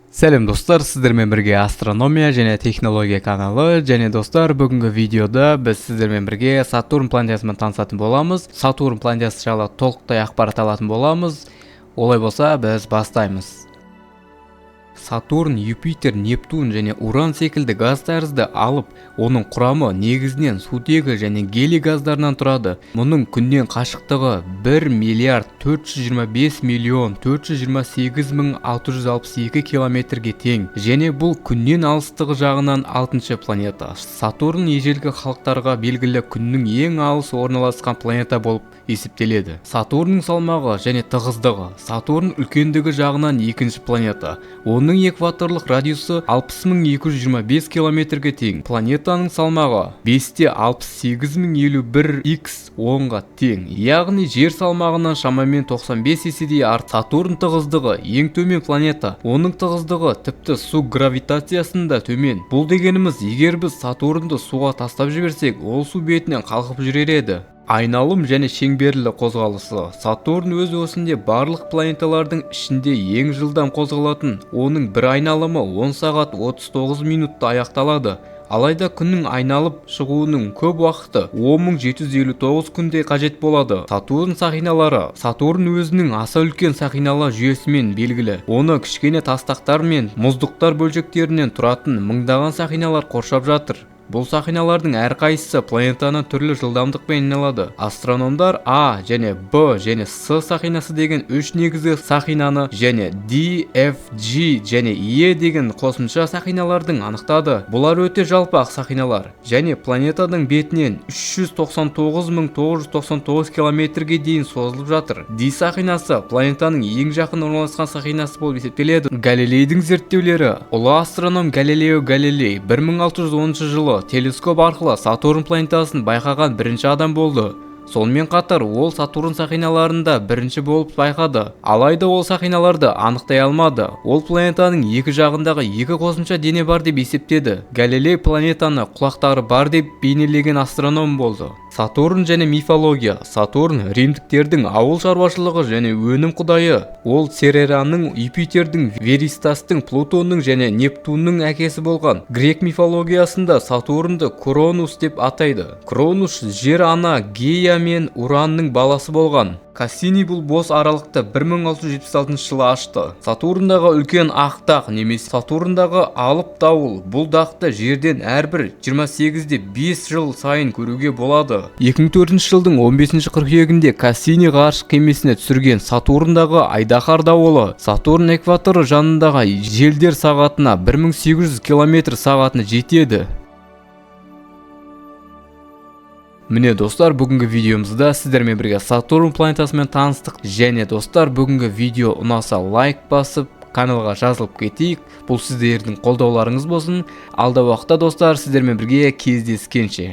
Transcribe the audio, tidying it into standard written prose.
Сәлем, достар! Сіздермен бірге Астрономия және технология каналы. Және, достар, бүгінгі видеода біз сіздермен бірге Сатурн планетасымен танысатын боламыз. Сатурн планетасы жайлы толықтай ақпарат алатын боламыз. Олай болса, біз бастаймыз. Сатурн Юпитер, Нептун және Уран секілді газ тәрізді алып, оның құрамы негізінен сутегі және гелий газдарынан тұрады. Мұның күннен қашықтығы 1 миллиард 425 миллион 428 мың 662 километрге тең және бұл күннен алыстығы жағынан алтыншы планета. Сатурн ежелгі халықтарға белгілі күннің ең алыс орналасқан планета болып есептеледі. Сатурнның салмағы және тығыздығы. Сатурн үлкендігі жағынан екінші планета. Оның экваторлық радиусы 60 225 километрге тең. Планетаның салмағы 5,68051 x 10-ға тең, яғни Жер салмағынан шамамен 95 еседей артық. Сатурн тығыздығы ең төмен планета. Оның тығыздығы тіпті су гравитациясында төмен. Бұл дегеніміз, егер біз Сатурнды суға тастап жіберсек, ол су бетінен қалқып жүрер еді. Айналым және шеңберлі қозғалысы. Сатурн өз осінде барлық планеталардың ішінде ең жылдам қозғалатын. Оның бір айналымы 10 сағат 39 минутта аяқталады. Алайда күннің айналып шығуының көп уақыты, 10 759 күндей қажет болады. Сатурн сақиналары. Сатурн өзінің аса үлкен сақиналар жүйесімен белгілі. Оны кішкене тастақтар мен мұздықтар бөлшектерінен тұратын мыңдаған сақиналар қоршап жатыр. Бұл сақиналардың әрқайсысы планетаны түрлі жылдамдықпен айналады. Астрономдар А және Б және С сақинасы деген үш негізгі сақинаны және D, F, G және E деген қосымша сақиналардың анықтады. Бұлар өте жалпақ сақиналар және планетаның бетінен 399 999 километрге дейін созылып жатыр. D сақинасы планетаның ең жақын орналасқан сақинасы болып есептеледі. Галилейдің зерттеулері. Ұлы астроном Галилео Галилей 1610 жылы телескоп арқылы Сатурн планетасын байқаған бірінші адам болды. Сонымен қатар ол Сатурн сақиналарын да бірінші болып байқады. Алайда ол сақиналарды анықтай алмады. Ол планетаның екі жағындағы екі қосымша дене бар деп есептеді. Галилей планетаны құлақтары бар деп бейнелеген астроном болды. Сатурн және мифология. Сатурн римдіктердің ауыл шаруашылығы және өнім құдайы. Ол Церераның, Юпитердің, Веристастың, Плутонның және Нептунның әкесі болған. Грек мифологиясында Сатурнды Кронус деп атайды. Кронус Жер ана Гея мен Уранның баласы болған. Кассини бұл бос аралықты 1676 жылы ашты. Сатурндағы үлкен ақ дақ немесе Сатурндағы алып дауыл. Бұл дақты жерден әрбір 28,5 жыл сайын көруге болады. 2004 жылдың 15 қыркүйегінде Кассини ғарыш кемесіне түсірген Сатурндағы айдаһар дауылы. Сатурн экваторы жанындағы желдер сағатына 1800 км сағатына жетеді. Міне, достар, бүгінгі видеомызда сіздермен бірге Сатурн планетасымен таныстық. Және, достар, бүгінгі видео ұнаса, лайк басып, каналға жазылып кетейік. Бұл сіздердің қолдауларыңыз болсын. Алда уақытта, достар, сіздермен бірге кездескенше.